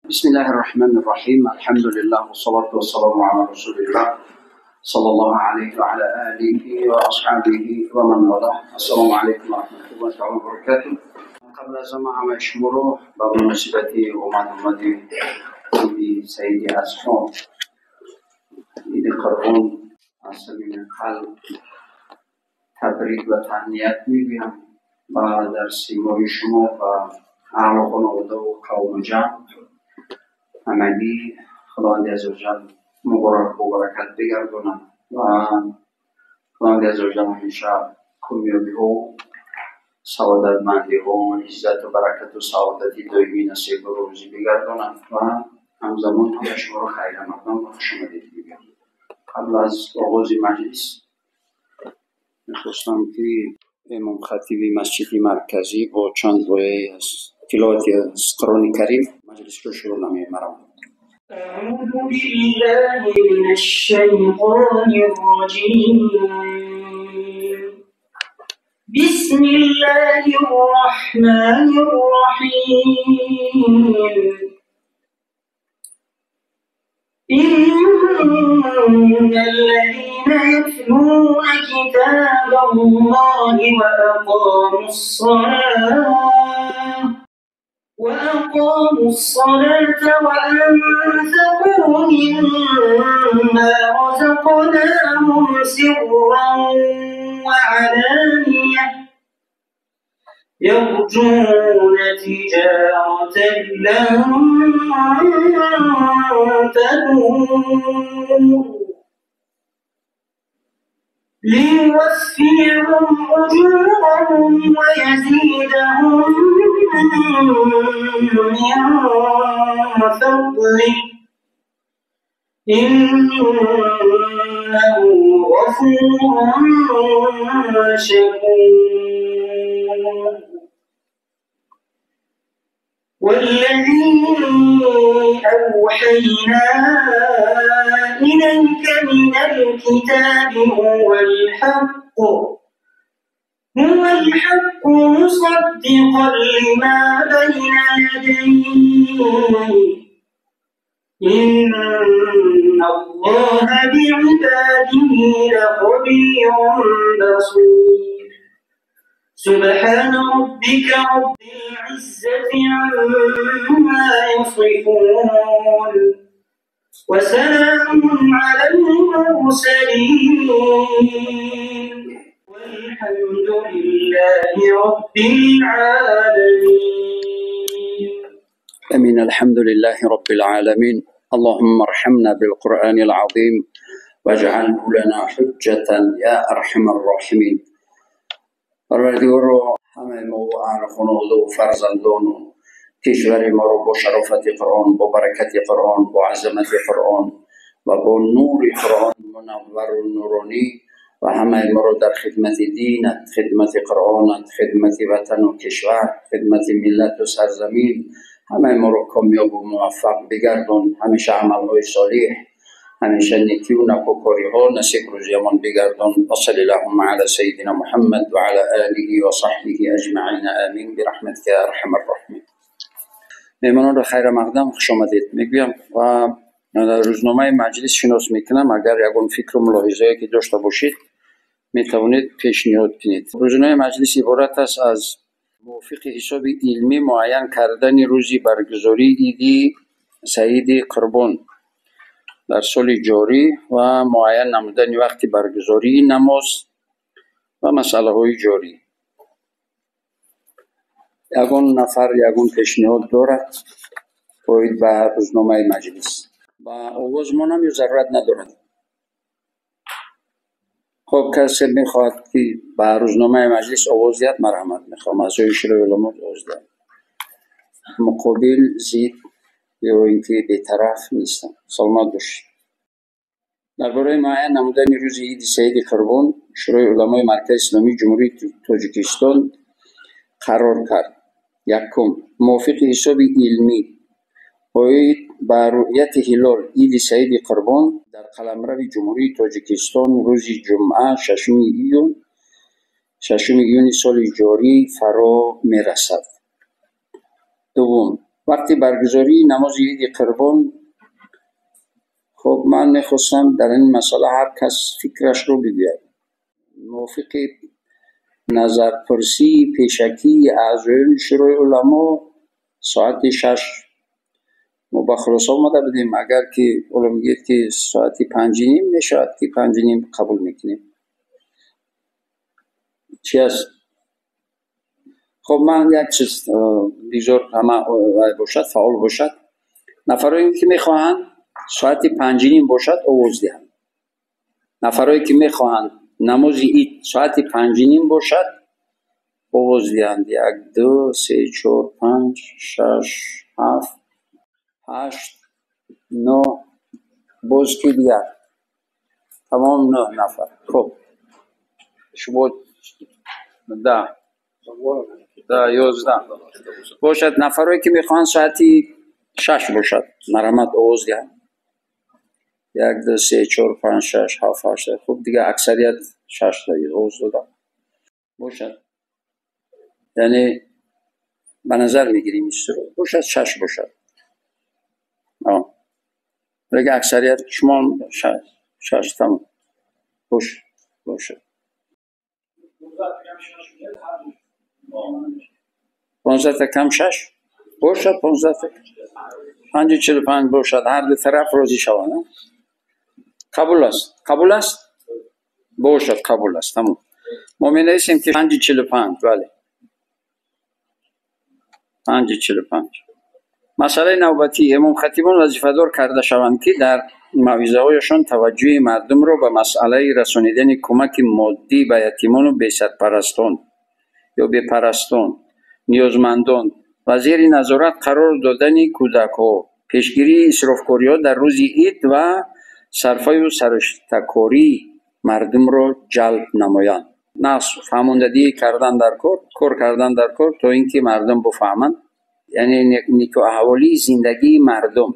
بسم الله الرحمن الرحيم. الحمد لله والصلاة والسلام على رسول الله صلى الله عليه وعلى آله وأصحابه ومن والاه. السلام عليكم ورحمة الله تعالى وبركاته. قبل از همه همه شما رو به مناسبت اومد عید سعید اضحی، عید قربان، از صمیم قلب تبریک و تهنیت میگویم و در سیمای شما و اهل خانواده و قوم و جمع همگی خداوند عزوجل مبارک و برکت بگرداند و خداوند عزوجل همیشه کامیابی ها، سعادتمندی ها، عزت و برکت و سعادت دائمی نصیب و روزی بگرداند و همزمان همه شما رو خیر مقدم و خوش آمدید میگم. قبل از آغاز مجلس میخواستم که امام خطیب مسجد مرکزی با چند آیه از تلاوت از قرآن کریم مجلس رو شروع نماییم. اعوذ بالله من الشیطان الرجیم. بسم الله الرحمن الرحیم. إن الذين يتلون كتاب الله وأقاموا الصلاة وأنفقوا مما رزقناهم سرا وعلانية يرجون تجارة لن تبور ليوفيهم أجورهم ويزيدهم من فضله إنه غفور شكور. والذي أوحينا إليك من الكتاب هو الحق مصدقا لما بين يديه إن الله بعباده لخبير بصير. سبحان ربك رب العزة عما يصفون وسلام على المرسلين والحمد لله رب العالمين. أمين. الحمد لله رب العالمين. اللهم ارحمنا بالقرآن العظيم واجعله لنا حجة يا أرحم الراحمين. پروردگارا همه ما و اهل خانواده و فرزندان و کشور ما رو با شرافت قرآن، با برکت قرآن، با عظمت قرآن و با نور قرآن منور و نورانی و همه ما رو در خدمت دینت، خدمت قرآنت، خدمت وطن و کشور، خدمت ملت و سرزمین، همه ما رو کامیاب و موفق بگردان. همیشه عملهای صالح، همیشه نیکی و نکوکاری ها نصیب روزیمان بگردان. و صلی اللهم علی سیدنا محمد و علی آله و صحبه اجمعین. آمین برحمتک یا ارحم الراحمین. مهمانان را خیر مقدم خوش آمدید میگویم و روزنامه مجلس شناس میکنم. اگر یگان فکر و ملاحظه‌ای که داشته باشید میتوانید پیشنهاد کنید. روزنامه مجلس عبارت است از موافق حساب علمی معین کردن روزی برگزاری عید سعید قربان در سال جاری و معین نمودن وقت برگزاری نماز و مسئله های جاری. یگان نفر یگان پیشنهاد دارد باید به روزنامه مجلس با آواز مانم یا ضرورت ندارد؟ خب کسی میخواهد که به روزنامه مجلس آواز دهد مرحمت. میخوام اعضای شورای علما آواز دهد. مقابل ضد یا اینکه بی‌طرف نیستم. سلامت باشید. درباره معین نمودن روز عید سعید قربان شورای علمای مرکز اسلامی جمهوری تاجیکستان قرار کرد: یکم، موافق حساب علمی باید به رؤیت هلال عید سعید قربان در قلمرو جمهوری تاجیکستان روز جمعه 6 ایون سال جاری فرا میرسد. دوم، Вақти баргузории намози иди Қурбон, хуб, ман мехостам дар ин масъала ҳар кас фикрашро бигӯяд. Мувофиқи назарпурсии пешакии аъзоёни Шӯрои уламо соати 6 мо ба хулоса омада будем. Агар ки ҳоло мегӯед, ки соати 5:30 мешавад, ки 5:30 қабул мекунем. Чӣ аст? Хуб, ман як чиз, бигзор ҳама вай бошад, фаъол бошад. Нафарое ки мехоҳанд соати 5:30 бошад, овоз диҳанд. Нафарое ки мехоҳанд намози ид соати 5:30 бошад, овоз диҳанд. 1, 2, 3, 4, 5, 6, 7, 8, 9, боз ки дигар? Тамом 9 нафар. Хуб, шумо 10, 11 бошад. Нафарое ки мехоҳанд соати 6 бошад, марҳамат, овоз диҳанд. 1, 2, 3, 4, 5, 6, 7, 8. Хуб, дигар аксарият 6 овоз доданд. Бошад, яъне ба назар мегирем ин чизро. Бошад, 6 бошад. Лекин аксарият шумо 6, тамом. Бошад. 15 та кам 6 бошад, 15 та 5:45 бошад. Ҳар ду тараф розӣ шаванд. Қабул аст, қабул аст, бошад, қабул аст, тамом. Мо менависем, ки 5:45, бале, 5:45. Масъалаи навбатӣ: имомхатибон вазифадор карда шаванд, ки дар мавъизаҳояшон таваҷҷӯҳи мардумро ба масъалаи расонидани кӯмаки моддӣ ба ятимону бесарпарастон ё бепарастон, ниёзмандон ва зери назорат қарор додани кӯдакҳо, пешгирии исрофкориҳо дар рӯзи ид ва сарфаю сариштакории мардумро ҷалб намоянд. Нақс фаҳмондадиҳӣ кардан дар кор, кор кардан дар кор, то ин ки мардум бифаҳманд, яъне никоҳаҳволии зиндагии мардум.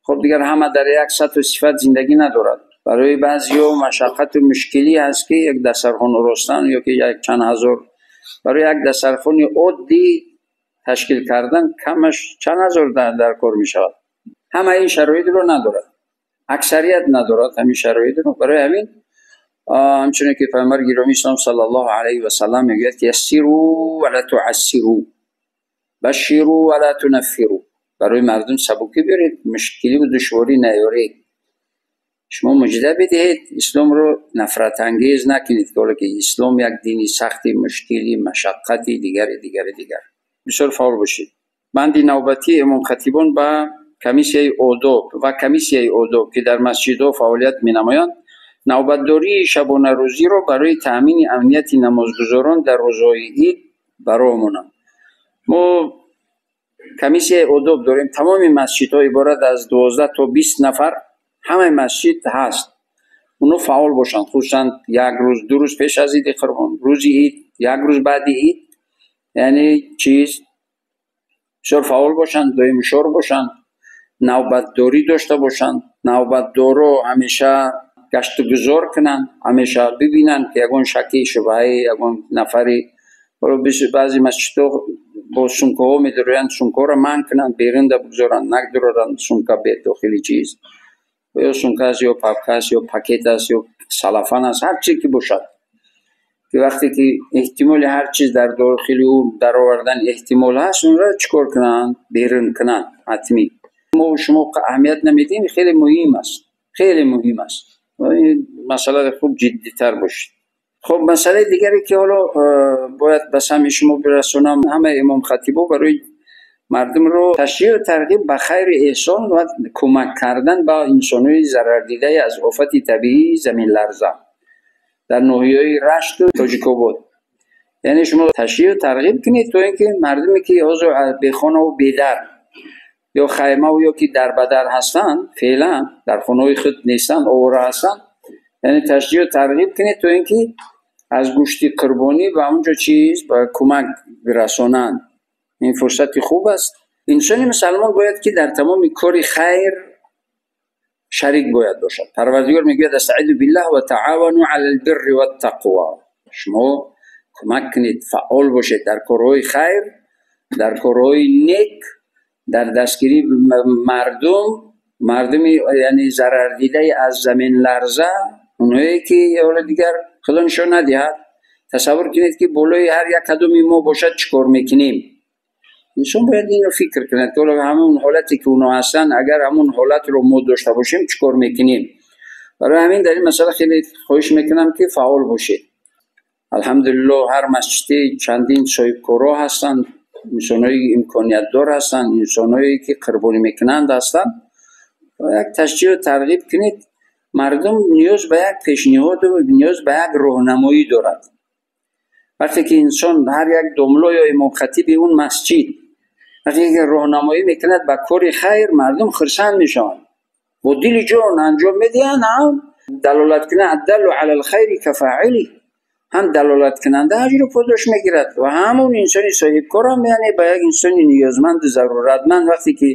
Хуб, дигар ҳама дар як сатҳу сифат зиндагӣ надорад. Барои баъзеҳо машаққату мушкилӣ ҳаст, ки як дастархон оростан ё ки як чанд ҳазор, барои як дастархони оддӣ ташкил кардан камаш чанд ҳазор дар кор мешавад. Ҳама ин шароитро надорад, аксарият надорад ҳамин шароитро. Барои ҳамин, ҳамчуне ки Паёмбари гиромии Ислом саллаллоҳу алайҳи васаллам мегӯяд, ки яссиру ва ла туассиру, баширу ва ла тунаффиру. Барои мардум сабукӣ биёред, мушкилӣ ва душворӣ наёред. Шумо мужда бидиҳед, исломро нафратангез накунед, ки ҳоло ки ислом як дини сахти, мушкилӣ, машаққати дигари дигари дигар. Бисёр фаъол бошед. Банди навбатӣ: имомхатибон ба комиссияи одоб ва комиссияи одоб, ки дар масҷидҳо фаъолият менамоянд, навбатдории шабонарӯзиро барои таъмини амнияти намозгузорон дар рӯзҳои ид ба роҳ монанд. Мо комиссияи одоб дорем. Тамоми масҷидҳо иборат аз 12 то 20 нафар, ҳамаи масҷид ҳаст. Онҳо фаъол бошанд, хусусан як рӯз, 2 рӯз пеш аз иди Қурбон, рӯзи ид, як рӯз баъди ид, яъне чиз бисёр фаъол бошанд, доимушор бошанд, навбатдорӣ дошта бошанд. Навбатдоро ҳамеша гаштугузор кунанд, ҳамеша бибинанд, ки ягон шаки шубҳае, ягон нафари. Ҳоло баъзе масҷидҳо бо сумкаҳо медароянд, сумкаҳоро манъ кунанд, берунда бигзоранд, нагдуроранд сумка дохили чиз. Ё сумка аст, ё папка аст, ё пакет аст, ё салафан аст, ҳар чизе ки бошад. Ки вақте ки эҳтимоли ҳар чиз дар дохили ӯ даровардан эҳтимол ҳаст, онро чӣ кор кунанд? Берун кунанд ҳатмӣ. Мо шумо аҳамият намедиҳем, хеле муҳим аст, хеле муҳим аст. Ин масъала хуб ҷиддитар бошед. Хуб, масъалаи дигаре ки ҳоло бояд ба самъи шумо бирасонам, ҳамаи имомхатибо барои мардумро ташҷеъу тарғиб ба хайри эҳсон ва кӯмак кардан ба инсонҳои зарардидаи аз офати табиии заминларза дар ноҳияҳои Рашту Тоҷикобод. Яъне шумо ташҷеъу тарғиб кунед, то ин ки мардуме ки ҳозир бехонаву бедар ё хаймаву ё ки дарбадар ҳастанд, феълан дар хонаҳои худ нестанд, овора ҳастанд, яъне ташҷеъу тарғиб кунед, то ин ки аз гӯшти қурбонӣ ба онҷо чиз ба кӯмак бирасонанд. Ин фурсати хуб аст. Инсони мусалмон бояд ки дар тамоми кори хайр шарик бояд бошад. Парвардигор мегӯяд: астаиду биллаҳ ва таавану алал бирри ваттақво. Шумо кӯмак кунед, фаъол бошед дар корҳои хайр, дар корҳои нек, дар дастгирии мардуми яъне зарардидаи аз замин ларза, онҳое ки ҳоло дигар худо нишон надиҳад. Тасаввур кунед ки болои ҳар як кадоми мо бошад чӣ кор мекунем. Инсон бояд инро фикр кунад ки ҳоло ҳамон ҳолате ки онҳо ҳастанд, агар ҳамон ҳолатро мо дошта бошем чӣ кор мекунем. Барои ҳамин дар ин масъала хеле хоҳиш мекунам ки фаъол бошед. Алҳамдулиллоҳ ҳар масҷиде чандин соҳибкорҳо ҳастанд, инсонҳои имкониятдор ҳастанд, инсонҳое ки қурбонӣ мекунанд ҳастанд. Як ташҷеъу тарғиб кунед. Мардум ниёз ба як пешниҳоду ниёз ба як роҳнамоӣ дорад. Вақте ки инсон ҳар як домло ё имомхатиби он масҷид вақте ки роҳнамоӣ мекунад ба кори хайр, мардум хурсанд мешаванд, бо дили ҷон анҷом медиҳанд. Ҳам далолат кунанд, аддаллу ала алхайри кафаили, ҳам далолаткунанда аҷру подош мегирад ва ҳамон инсони соҳибкорам яъне ба як инсони ниёзманду заруратманд вақте ки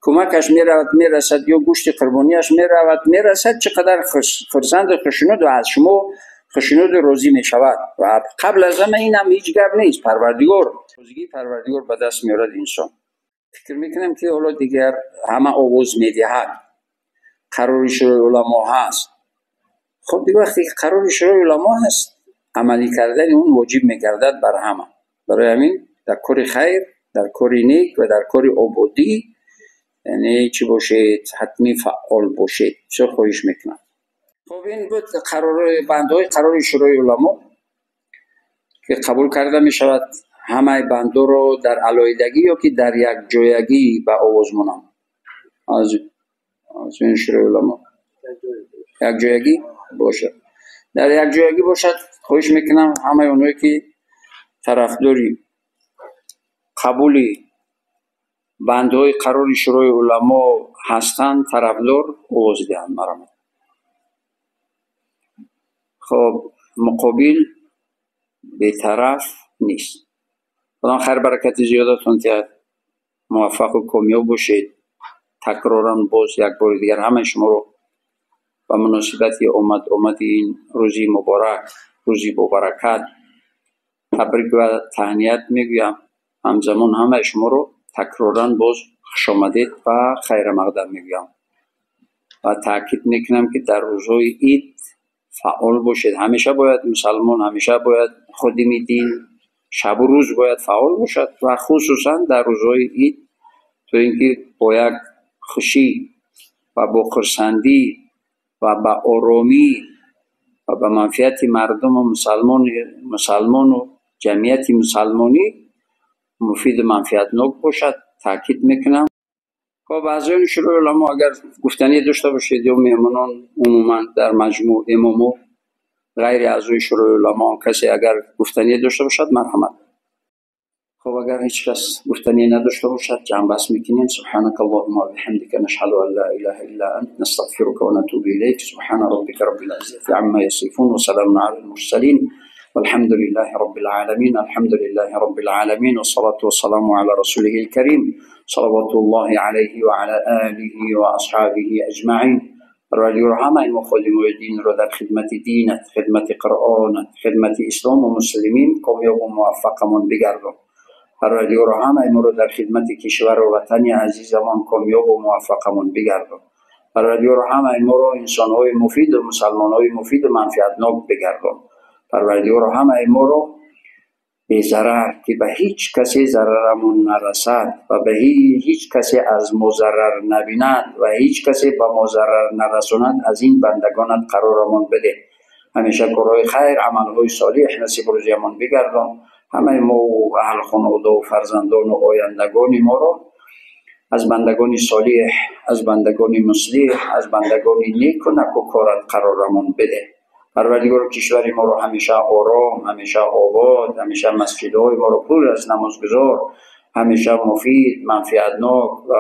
кӯмакаш меравад мерасад ё гӯшти қурбонияш меравад мерасад, чӣ қадар хурсанду хушнуд ва аз шумо хушнуду розӣ мешавад. Ва қабл аз ҳама ин ҳам ҳеҷ гап нест, Парвардигор розигии Парвардигор ба даст меорад инсон. Фикр мекунам ки ҳоло дигар ҳама овоз медиҳад, қарори Шӯрои уламо ҳаст. Хоб дигар вақте ки қарори Шӯрои уламо ҳаст, амалӣ кардани он воҷиб мегардад бар ҳама. Барои ҳамин дар кори хайр, дар кори нек ва дар кори ободӣ яъне чӣ бошед, ҳатмӣ фаъол бошед. Бисёр хоҳиш мекунам. Хоб ин буд бандҳои қарори Шӯрои уламо ки қабул карда мешавад. Ҳамаи бандҳоро дар алоҳидагӣ ё ки дар якҷоягӣ ба овоз монам? Аз Шӯрои уламо якҷоягӣ бошад. Дар якҷоягӣ бошад. Хоҳиш мекунам ҳамаи онҳое ки тарафдори қабули бандҳои қарори Шӯрои уламо ҳастанд, тарафдор овоз диҳанд марамат. Хоб муқобил бетараф нест. Худо хайр баракати зиёдатон диҳад, муваффақу комёб бошед. Такроран боз як бори дигар ҳамаи шуморо ба муносибати омад-омади ин рӯзи муборак, рӯзи бобаракат табрик ва таҳният мегӯям. Ҳамзамон ҳамаи шуморо такроран боз хушомадед ва хайрамақдам мегӯям ва таъкид мекунам ки дар рӯзҳои ид фаъол бошед. Ҳамеша бояд мусалмон, ҳамеша бояд ходими дин шабу рӯз бояд фаъол бошад ва хусусан дар рӯзҳои ид, то ин ки бо як хушӣ ва бо хурсандӣ ва ба оромӣ ва ба манфиати мардуму мусалмону ҷамъияти мусалмонӣ муфиду манфиатнок бошад. Таъкид мекунам. Хоб аъзоёни Шӯрои уламо агар гуфтанӣ дошта бошед ё меҳмонон умуман дар маҷмӯъ имому ғайри аъзои Шӯрои уламо касе агар гуфтанӣ дошта бошад, марҳамат. Хоб агар ҳеҷ кас гуфтанӣ надошта бошад, ҷамъбаст мекунем. Субҳанака Аллоҳумма ва биҳамдика нашҳаду ан ла илаҳа илла ант настағфирука ва натубу илайк. Субҳана роббика роббил иззати амма ясифун ва саламун алал мурсалин. والحمد لله رب العالمين. الحمد لله رب العالمين والصلاة والسلام على رسوله الكريم صلوات الله عليه وعلى آله وأصحابه أجمعين. پروردگار همه ما خادمای دین را در خدمت دینت، خدمت قرآنت، خدمت اسلام و مسلمین کامیاب و موفقمان بگردان. پروردگار همه ما را در خدمت کشور و وطن عزیزمان کامیاب و موفقمان بگردان. پروردگار همه ما را انسانهای مفید و مسلمانهای مفید و منفعتناک بگردان. پروردگار همه ما را به ضرر که به هیچ کسی ضررمون نرسد و به هیچ کسی از ما ضرر نبیند و هیچ کسی به ما ضرر نرساند از این بندگانت قرارمان بده. همیشه کارهای خیر، عملهای صالح نصیب روزیمان بگردان. همه ما و اهل خانواده و فرزندان و آیندگان ما را از بندگان صالح، از بندگان مصلح، از بندگان نیک و نکوکارت قرارمان بده. پروردگار کشور ما رو همیشه آرام، همیشه آباد، همیشه مسجدهای ما رو پر از نمازگزار، همیشه مفید، منفعتناک و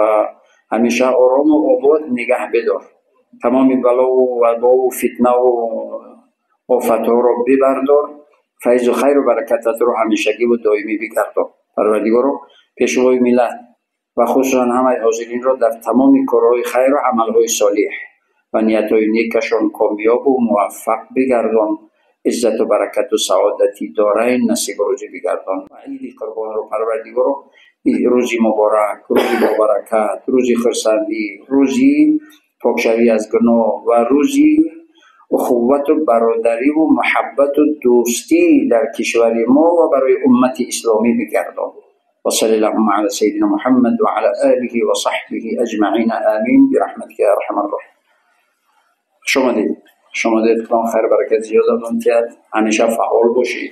همیشه آرام و آباد نگه بدار. تمام بلا و وبا و فتنه و آفتها رو ببردار. فیض و خیر و برکتت رو همیشگی و دائمی بگردان. پروردگار پیشوای ملت و خصوصا همه حاضرین رو در تمام کارهای خیر و عملهای صالح و نیت‌های نیکشان کامیاب و موفق بگردان. عزت و برکت و سعادتی دارین نصیب روزی بگردان. و عید قربان رو پروردگار رو рӯзи муборак, рӯзи бобаракат, рӯзи хурсандӣ, рӯзи покшавӣ аз гуноҳ ва рӯзи ухуввату бародариву муҳаббату дӯстӣ дар кишвари мо ва барои уммати исломӣ бигардон. وصل اللهم على سيدنا محمد وعلى آله وصحبه أجمعين، آمين برحمتك يا أرحم الراحمين. خوش آمدید، خوش آمدید. خدا خیر برکت زیاد داد. همیشه فعال باشید.